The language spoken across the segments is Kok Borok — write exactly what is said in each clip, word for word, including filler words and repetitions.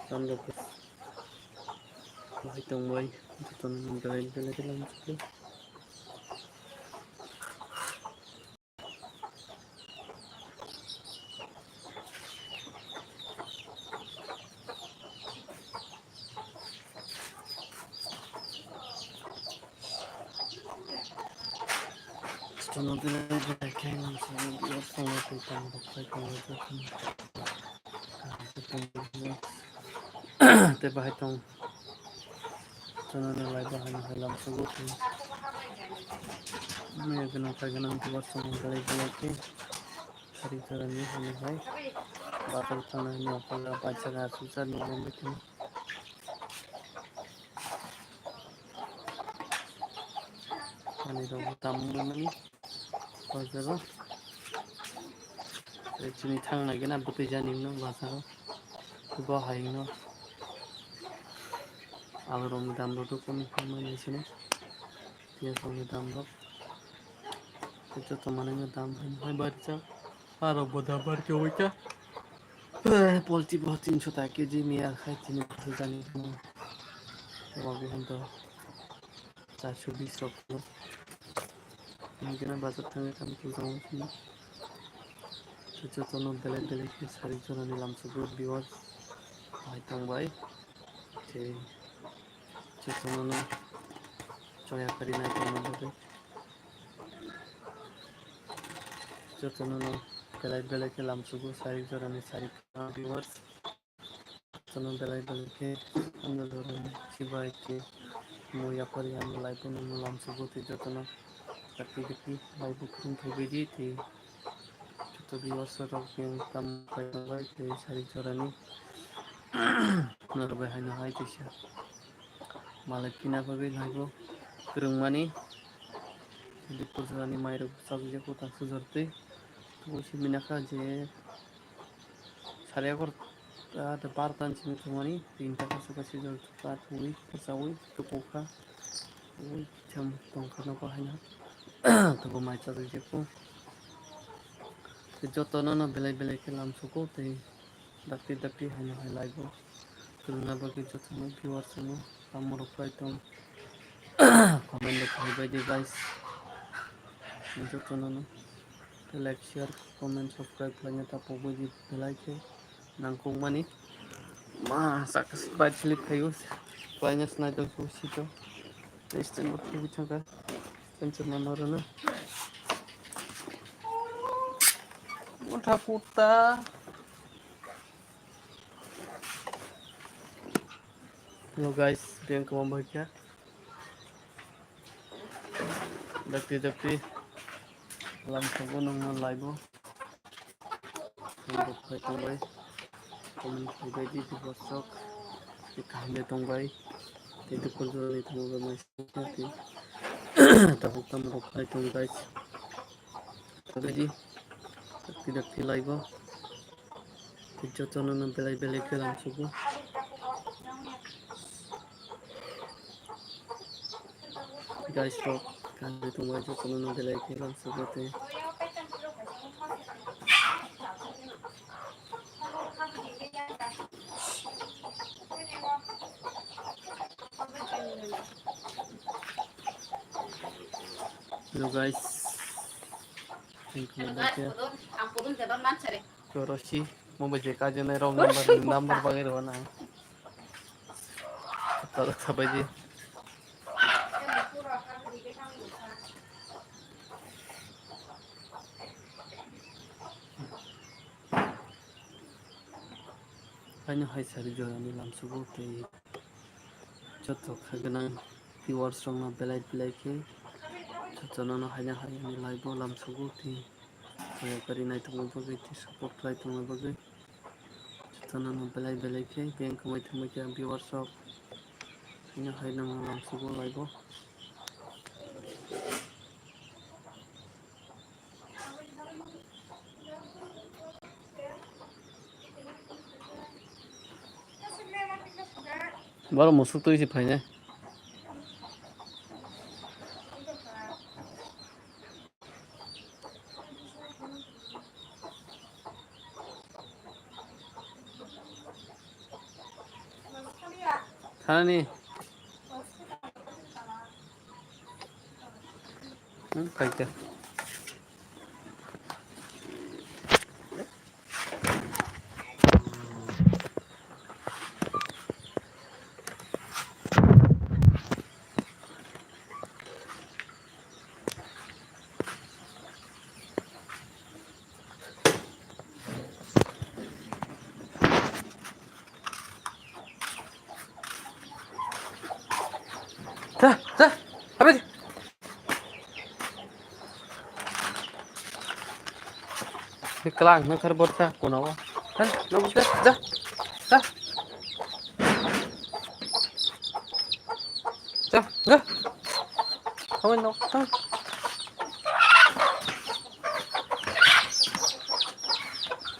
Tando khe bahai tongbai, jotono belai belai khe lamsugo. Jotono belai belai khe lamsugo, biwak tongma twi tamo rok bai tongo jotono. Tei bahai tong. Jotono no lai bahai no hai lamsugo tei. Maya gwnang kha gwnang biwak tongma belai belai khe. Sari jorani hwnwi hai bazar thangna hwnwi okhala bachaga aswksa nukmani thung. Manwi rok bo tamo mwnwi bazaro. Tei chini thangna gana bwtwi jani hwnwi bazaro. Bo hai hwnwi alu rokni dam rok kunu kunu manya sini. Piyaj rokni dam rok. Tei joto manwi no dam hai hai barjak. Aro bo dam bar khe oi kha. Polti bo tinso taka K G miya khai tini bwtwi jani hwnwi. Tei bo bo hwn to charso bis rok hwnwi. Hwnwi khe bazar thangwi tamo tong tongo hwnwi. Tei jotono belai belai khe sari jorani lamsugo viewers hai tongbai. Tei jotono no choya kari nai tongna bagwi. Jotono no belai belai khe lamsugo sari jorani sari viewers. Jotono belai belai khe ano jorani chibai khe mo yapari ano laibo no lamsugo tei jotono kati kati laibo khum thogwi di tei joto viewers rok yang tam pai tongbai tei sari jorani norok bai haino hai teisa. Malai kina bagwi laibo kwrwngmani. Dipor jorani mairok bwsajak khe kwtal sujor twi. Tei simi nakha je sari egarota, barota ni simi thwngmani tinta kaisa kaisa jora thwngwi kwchawi tubukha. Tei kisa tongkha nogo haino. Tei bo mai chajak jepho. Tei jotono no belai belai khe lamsugo tei. Dakti dakti haino hai laibo. Kwrwngna bagwi jotono viewers rokno tamo rok bai tong. Comment rok khai bai di guys. Jotono no like, share, comment, subscribe khlaina ta pogwi di belai khe nangkukmani. Ma sakha bai click khaio. Khlaina snai tong sito. Tei stand up thangwi thangkha. Stand up mano rwna. Utha kutta. Hello guys, biyang kwbang bai kha. Dakti dakti lamsugo nangma laibo. Nang rok khai tongbai. Comment khai bai di, di bosok. Di kaham de tongbai. Di dukun jorani tongbai mai sakha di. Tabuk tamo rok khai tong guys. Tongbai di. Dakti dakti laibo. Jotono no belai belai khe lamsugo. Guys rok, kaham tongbai jotono no belai khe lamsugo tei. Hello guys. Thank you. Korosi, mo bai je kaje nai wrong number, number bagwi rw na. Talo sabai di. Haino hai sari jorani lamsugo tei joto kha gwnang viewers rokno belai belai khe jotono no haino hai ani laibo lamsugo tei. Kaya kari naitokma bagwi tei support khlai tongma bagwi jotono no belai belai khe biyang kwmai thangbai khe ang viewers rok haino hai nangma lamsugo laibo. Borok musuk twi se phainai. Thani. Hmm, khaikhe. Sa, sa, apa sih? Ini kelang, nang kar borsa, kono wa. Kan, nang borsa, sa, sa. Sa, sa. Kawan no, sa.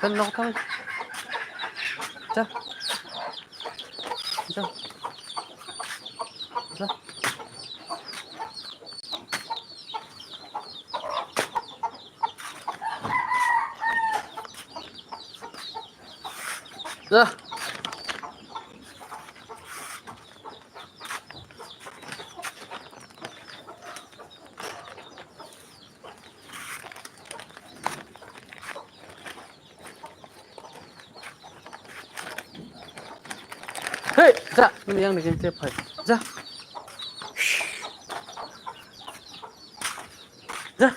Kan no, sa. Sa. Sa. Sa. Sa. Hei, ja, ini yang bikin cepat. Ja. Ja.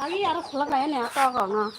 Agi aro selak lain ya, kok, kok, no.